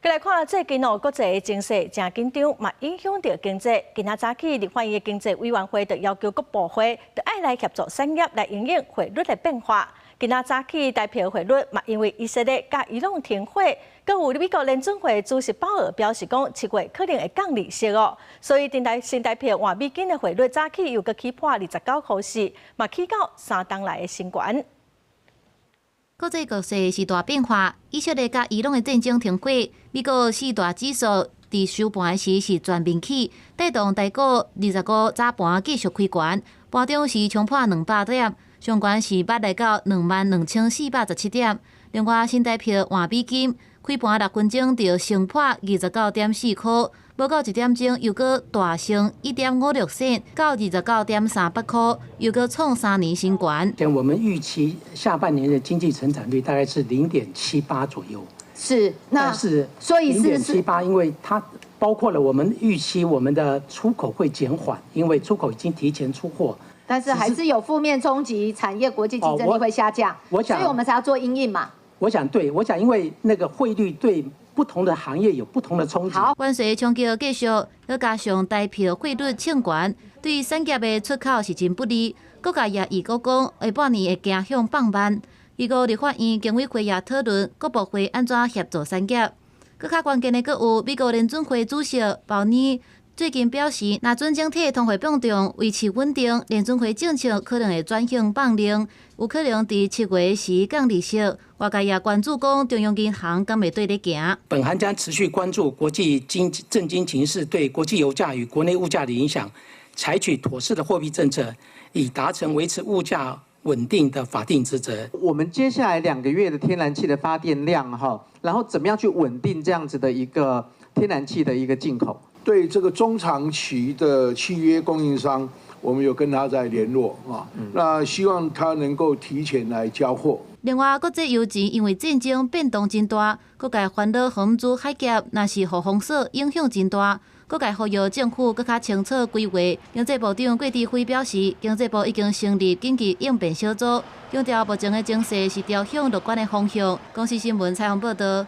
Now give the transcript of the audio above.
來看最近哦，國際情勢誠緊張，嘛影響著經濟。今仔早起，立法院的經濟委員會就要求各部會著愛來協助產業來因應匯率的變化。今仔早起，台幣匯率嘛因為以色列佮伊朗停火，閣有美國聯準會主席鮑爾表示講，7月可能會降利息哦，所以新台幣換美金的匯率早起又閣起破29箍4，嘛起到3冬來的新懸。國際局勢是大變化，以色列佮伊朗的戰爭停火，美國四大指數佇收盤時是全面起，帶動台股25早盤繼續開懸，盤中是衝破200點，上懸是捌來到22,417點。另外，新台幣換美金開盤6分鐘就升破29.4箍，無夠一點鐘又閣大升1.56仙，到29.38箍，又閣創3年新懸。我們預期下半年的經濟成長率大概是0.78左右。是，那是所以0.78，因為它包括了我們預期我們的出口會減緩，因為出口已經提前出貨。但是還是有負面衝擊，產業國際競爭力會下降。我想，所以我們才要做因應嘛。我想對，我想因為那個匯率對不同的行業有不同的衝擊。好，關稅衝擊繼續，閣加上台幣匯率衝懸，對產業的出口是真不利。國家也預估講，下半年會走向放慢。預估立法院經委會也討論各部會按怎協助產業。閣較關鍵的閣有美國聯準會主席鮑爾最近表示，若準整體通貨膨脹維持穩定，聯準會政策可能會轉向放冗，有可能佇7月時降利息。外界也關注講，中央銀行敢會對咧行。本行將持續關注國際經政經情勢對國際油價與國內物價的影響，採取妥適的貨幣政策，以達成維持物價穩定的法定職責。我們接下來2個月的天然氣的發電量，哈，然後怎麼樣去穩定這樣子的一個天然氣的一個進口？對這個中長期的契約供應商，我們有跟他在聯絡啊，那希望他能夠提前來交貨。另外，國際油錢因為戰爭變動真大，各界煩惱荷姆茲海峽若是予封鎖，影響真大。各界呼籲政府閣較清楚規劃。經濟部長郭哲輝表示，經濟部已經成立緊急應變小組，強調目前的情勢是朝向樂觀的方向。公視新聞採訪報導。